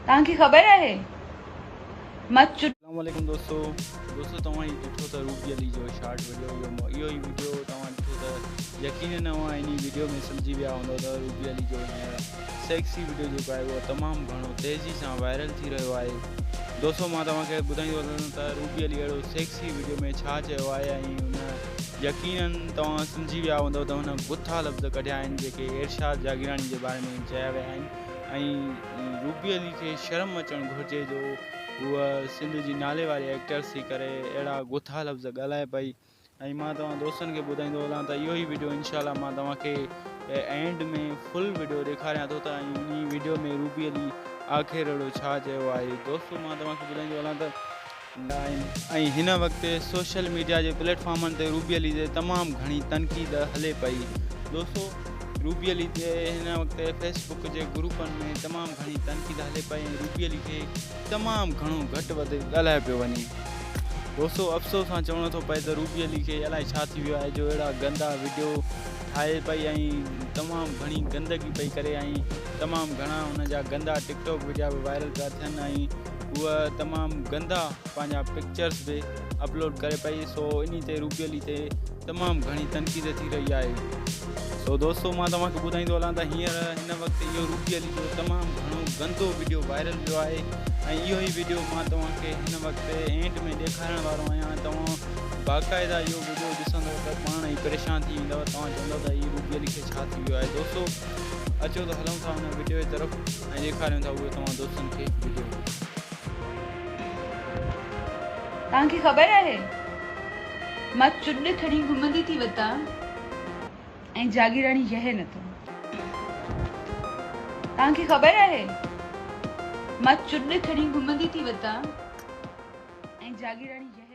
توهان کي خبر آهي مان چٽ. اسلام عليڪم دوستو دوستو توهان هي ڏٺو ته روبي علي جو شارٽ وڊيو اهو اهو ئي وڊيو توهان ڏٺو ته يقينن اوهان انهي وڊيو ۾ سمجهي ويا هوندو ته روبي علي جو هينئر سيڪسي وڊيو جيڪو آهي اهو تمام گهڻو تيزي سان وائرل ٿي رهيو آهي دوستو مان توهان کي ٻڌائيندو هلان ته روبي علي اهڙو سيڪسي وڊيو ۾ ڇا چيو آهي ۽ ان يقينن توهان سمجهي ويا هوندو ته هن گٿا لفظ ڪڍيا آهن جيڪي ارشاد جاگيراڻي جي باري ۾ چيا ويا آهن ۽ روبي علي کي شرم اچڻ گهرجي جو هوء سنڌ جي نالي واري ايڪٽرس ٿي ڪري اهڙا گٿا لفظ ڳالهائي پئي ۽ مان توهان دوستن کي ٻڌائيندو هلان ته اهو ئي وڊيو انشاء الله مان توهان کي اينڊ ۾ فل وڊيو ڏيکاريان ٿو ته انهي وڊيو ۾ روبي علي آخر اهڙو ڇا چيو آهي دوستو مان توهان کي ٻڌائيندو هلان ته آهن ۽ هن وقت سوشل ميڊيا جي پليٽ فارمن تي روبي علي تي تمام گهڻي تنقيد هلي پئي دوستو روبي علي تي هن وقت فيس بڪ جي گروپن ۾ تمام گهڻي تنقيد هلي پئي ۽ روبي علي کي تمام گهڻو گهٽ وڌ ڳالهايو پيو وڃي دوستو افسوس سان چوڻو ٿو پئي ته روبي علي کي الائي ڇا ٿي ويو آهي جو اهڙا گندا وڊيو ٺاهي پئي ۽ تمام گهڻي گندگي پئي ڪري ۽ تمام گهڻا ان جا گندا ٽڪ ٽاڪ وڊيا به وائرل پيا ٿين ۽ هوء تمام گندا پنهنجا پڪچرس به اپلوڊ ڪري پئي سو انهي تي روبي علي تي تمام گهڻي تنقيد ٿي رهي آهي سو دوستو مان توهان کي ٻڌائيندو هلان ته هينئر هن وقت اهو روبي علي جو تمام گهڻو گندو وڊيو وائرل ويو آهي ۽ اهو ئي وڊيو مان توهان کي هن وقت اينڊ ۾ ڏيکارڻ وارو آهيان توهان باقاعده اهو وڊيو ڏسندو ته پاڻ ئي پريشان ٿي ويندو توهان چوندو ته هي روبي علي کي ڇا ٿي ويو آهي دوستو اچو ته هلون ٿا ان وڊيو جي طرف ۽ ڏيکاريون ٿا اهي توهان دوستن کي وڊيو. توهان کي خبر آهي مان چڏ کڻي گهمندي ٿي وتان ۽ جاگيراڻي يهي نٿو. توهان کي خبر آهي مان چڏ کڻي گهمندي ٿي وتان ۽ جاگيراڻي يهي.